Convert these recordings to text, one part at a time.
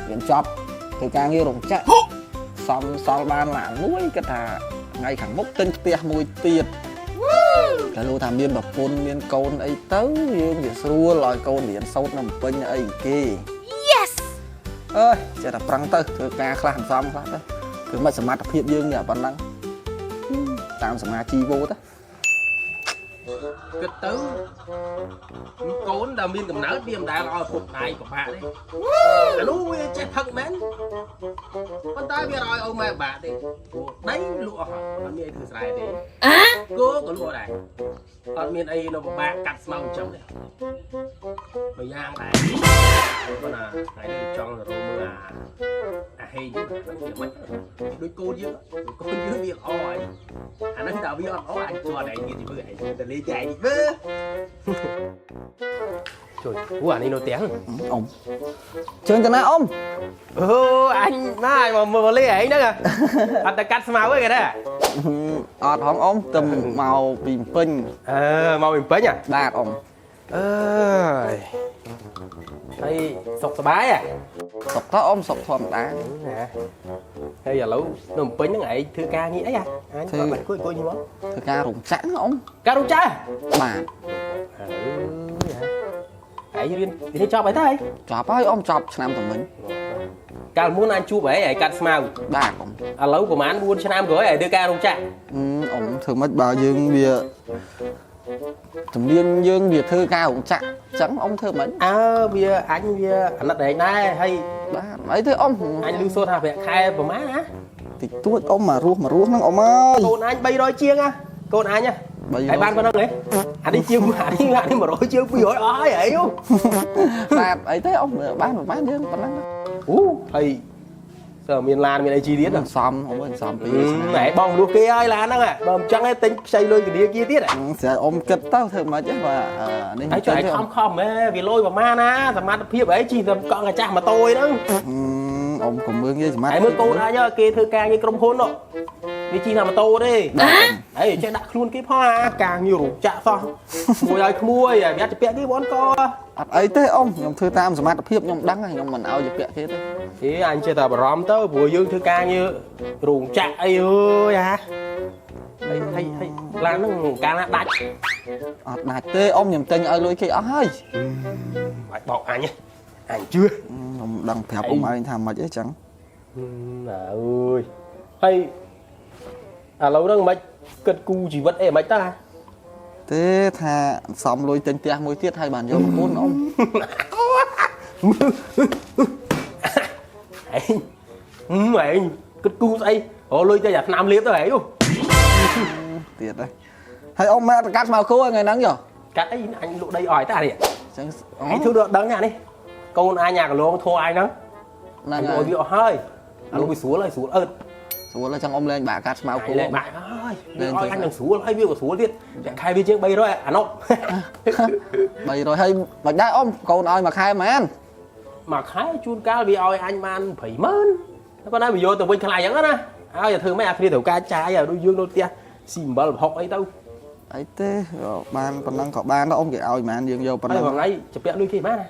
រៀនចប់ធ្វើការងាររោងចក្រសំសល់បានឡានមួយគិតថាថ្ងៃខាងមុខទិញផ្ទះមួយទៀតតែលោកថាមានប្រពន្ធមានកូនអីទៅយើងវាស្រួលឲ្យកូនរៀនសូត្រនៅភ្នំពេញអីគេ Yes. អើយចេះតែប្រឹងទៅធ្វើការខ្លះអន្សំខ្លះទៅគឺមិនសមត្ថភាពយើងនេះប៉ុណ្ណឹងតាមសមាជីវោទៅ គិតទៅកូនដែលមានកំណើតវាមិនដែលឲ្យឪពុកម្ដាយពិបាកទេអានោះវាចេះផឹកមែនប៉ុន្តែវាឲ្យឪម៉ែពិបាកទេព្រោះដីលក់អស់ហើយអត់មានអីធ្វើស្រែទេគោក៏លក់ដែរអត់មានអីនៅពិបាកកាត់ស្មៅចិញ្ចឹមទេមួយយ៉ាងដែរប៉ុន្តែថ្ងៃនេះចង់ទៅរកមើលអាហេងហ្នឹងវាមិនដូចកូនយើងកូនយើងវាល្អហើយអាហ្នឹងតែវាអត់ល្អអញជាប់តែងាយមើលឯងទៅលេងតែឯងមើល ជួយអូអានេះនៅផ្ទះ អ៊ំជើងទៅណាអ៊ំ អូអញណាមកមើលលេឯងហ្នឹងអត់តែកាត់ស្មៅទេគេដែរ អត់ហងអ៊ំទៅមកពីភ្នំពេញ អឺមកពីពេញហ៎ បាទអ៊ំ អើយហើយសុខសប្បាយហ៎ សុកតអ៊ំសុកធម្មតា ណាហើយឥឡូវនៅពេញហ្នឹងឯងធ្វើការងារអីហ៎អញគាត់បាត់គួយគួយមក ធ្វើការរោងចក្រណាអ៊ំ ការរោងចក្រ បាទ អើយឯងរៀនរៀនចប់ហើយតើឯង ចប់ហើយអ៊ំចប់ឆ្នាំទៅមិញ កាលមុនអញជួបឯងឯងកាត់ស្មៅ បាទអ៊ំ ឥឡូវប្រហែល4ឆ្នាំក្រោយឯងធ្វើការរោងចក្រ អ៊ំធ្វើម៉េចបើយើងវាជំនាញយើងវាធ្វើការរោងចក្រអញ្ចឹងអ៊ំធ្វើម៉េច អើវាអញវាអាណិតឯងដែរហើយ បាទអីទេអ៊ំ អញឮសូរថាប្រាក់ខែប្រហែលណា តិចតួចអ៊ំមករស់មករស់ហ្នឹងអ៊ំអើយក ូនអញ300ជាងណាកូនអញណាហើយបានប៉ុណ្្នឹងហ៎អានេះជាងអានេះអានេះ100ជាង200អស់ហើយហី បាទអីទេអ៊ំបានប្រហែលយើងប៉ុណ្ណឹង អូហើយសើមានឡានមានអីជីទៀត ហ្នឹងសំអ៊ំអើយសំពីរឆ្នាំ ណែបងមនុស្សគេហើយឡានហ្នឹងបើមិនចឹងឯងទិញខ្ចីលុយធនាគារទៀត ស្រាប់អ៊ំគិតទៅធ្វើម៉េចហ៎បាទនេះ ហើយចុះឯងខំខំហ៎វាលុយប្រមាណណាសមត្ថភាពអីជីតែកង់កាចាស់ម៉ូតូអីហ្នឹង អ៊ំកុំមើលងាយសមត្ថ ហើយមើលកូនអញគេធ្វើការងារក្រុមហ៊ុនវាជីតែម៉ូតូទេហើយចេះដាក់ខ្លួនគេផងអាការងាររោងចក្រសោះមួយឲ្យក្មួយហើយវាជពាក់គេបងក អត់អីទេអ៊ំខ្ញុំធ្វើតាមសមត្ថភាពខ្ញុំដឹងហើយខ្ញុំមិនឲ្យជពាក់គេទេ អេអញចេះតែបារម្ភទៅព្រោះយើងធ្វើការងាររោងចក្រអីអើយហាហើយហើយហើយឡានហ្នឹងកាលណាដាច់ អត់ដាច់ទេអ៊ំខ្ញុំទិញឲ្យលុយគេអស់ហើយ បាច់បោកអញអញជឿ ខ្ញុំដឹងប្រាប់អ៊ំឯងថាម៉េចអីចឹង ណាអើយហើយឥឡូវហ្នឹងមិនគិតគូជីវិតអីមិនតា ទេថាសំលុយទិញផ្ទះមួយទៀតហើយបានយកប្រពន្ធអ៊ំ ឯងឯងគិតគូស្អីរលុយទៅអាឆ្នាំលៀបទៅឯង ទៀតហើយហើយអ៊ំមកកាត់ស្មៅគោថ្ងៃហ្នឹងយោ កាត់អីអញលក់ដីអស់តានេះ ចឹង ឯងធ្វើដូចដឹងអានេះកូនអញអាកលងធัวអញហ្នឹង ហ្នឹង អញឲ្យវាអស់ហើយអានោះវាស្រួលហើយស្រួលអើត ស្រួលហើយចឹងអ៊ំលែងបាក់កាត់ស្មៅគោ លែងបាក់ហើយឲ្យអញនឹងស្រួលហើយវាក៏ស្រួលទៀតតែខែវាជាង300អានោះ 300ហើយមិនដែរអ៊ំកូនឲ្យមួយខែហ្មង មួយខែជួនកាលវាឲ្យអញបាន200,000ប៉ុន្តែវាយកទៅវិញថ្លៃអញ្ចឹងណាហើយតែធ្វើម៉េចអាគ្នាត្រូវការចាយឲ្យដូចយើងនៅផ្ទះស៊ីអំបិលប្រហុកអីទៅ អីទេបានប៉ុណ្ណឹងក៏បានដែរអ៊ំគេឲ្យហ្មងយើងយកប៉ុណ្ណឹង ហើយថ្ងៃជពាក់លុយគេបានណា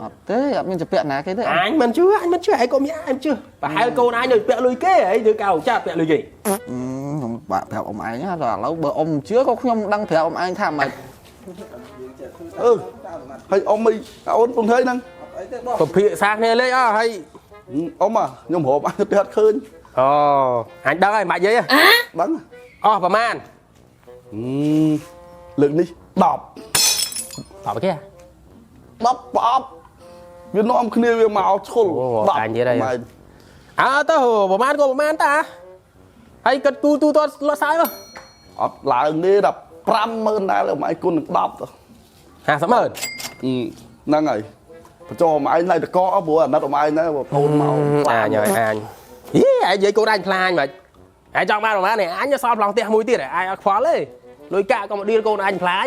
អត់ទេអត់មានជពាក់ណាគេទេ អញមិនជឿអញមិនជឿឯងក៏មានអញជឿប្រហែលកូនអញនៅពាក់លុយគេឯងធ្វើការឧចាពាក់លុយគេ ខ្ញុំបាក់ប្រាប់អ៊ំឯងណាឥឡូវបើអ៊ំជឿក៏ខ្ញុំដឹងប្រាប់អ៊ំឯងថាម៉េច អឺហើយអ៊ំអីអូនពងធ្វើហ្នឹង ពភាសាគ្នាលេខអស់ហើយ អ៊ំខ្ញុំរាប់អញទៅអត់ឃើញ អូអញដឹងហើយមិនបាច់និយាយ ដឹង អស់ប្រហែល លើកនេះ10 តបគេ 10ប្រអប់វានាំគ្នាវាមកឈុល អញទៀតហើយអើទៅប្រហែលក៏ប្រហែលតាហើយគិតគូទូទាត់លត់សាយមក អត់ឡើងទេដល់50000ដែរអ៊ំឯងគុណនឹង10ទៅ 50,000 ហ្នឹងហើយបញ្ចុះអ៊ំឯងណៃតកព្រោះអាណិតអ៊ំឯងដែរបងប្អូនមក អាញហើយអាញហីឯងនិយាយកូនអញខ្លាញមិនឯងចង់បានប្រហែលនេះអញសល់ប្លង់ផ្ទះមួយទៀតឯងអត់ខ្វល់ទេលុយកាក់ក៏មកឌីលកូនអញខ្លាញ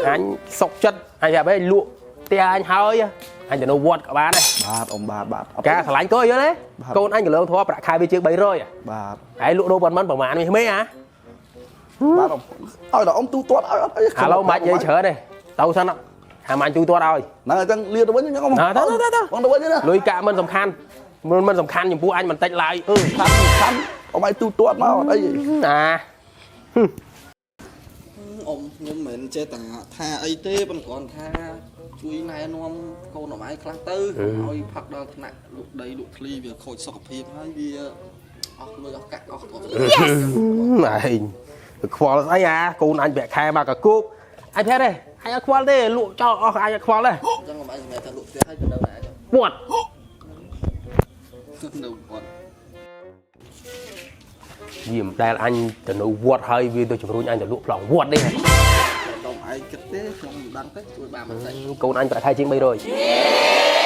អញសុកចិត្តអញប្រាប់ឯងលក់ផ្ទះអញហើយអញទៅនៅវត្តក៏បានដែរ បាទអ៊ំបាទបាទ ការឆ្លាញ់កូនយល់ទេកូនអញកលើងធေါ်ប្រាក់ខែវាជាង300 បាទ ឯងលក់ដូរប៉ុន្មានប្រហែលមាសមេអា បាទអ៊ំឲ្យដល់អ៊ំទូទាត់ឲ្យអត់អី ឥឡូវមិននិយាយច្រើនទេទៅសិន ថាមកអញទូទាត់ឲ្យ ហ្នឹងអញ្ចឹងលាទៅវិញអញ្ចឹងអ៊ំ ទៅទៅទៅ បងទៅវិញណា លុយកាក់មិនសំខាន់មិនសំខាន់ចំពោះអញបន្តិចឡើយអឺ ខាន់ខាន់អ៊ំឯងទូទាត់មកអត់អី ណា អ៊ំខ្ញុំមិនមែនចេះតែថាអីទេប៉ុន្តែគ្រាន់ថាជួយណែនាំកូនអមឯងខ្លះទៅកុំឲ្យផឹកដល់ថ្នាក់លក់ដីលក់ធ្លីវាខូចសុខភាពហើយវាអស់លុយអស់កាក់អស់ទ្រព្យ ឯងទៅខ្វល់ស្អីអាកូនអញប្រាក់ខែមកកកូកអញប្រាប់ទេអញអត់ខ្វល់ទេលក់ចោលអស់អញអត់ខ្វល់ទេ អញ្ចឹងអមឯងសម្រាប់ថាលក់ផ្ទះហើយទៅនៅណាចុះ វត្ត នៅវត្ត វាមិនដែលអញទៅនៅវត្តហើយវាទៅជំរុញអញទៅលក់ប្លង់វត្តទេ ដល់ឯងគិតទេខ្ញុំមិនដឹងទេជួយបានមិនតិច កូនអញប្រាក់ខែជាង300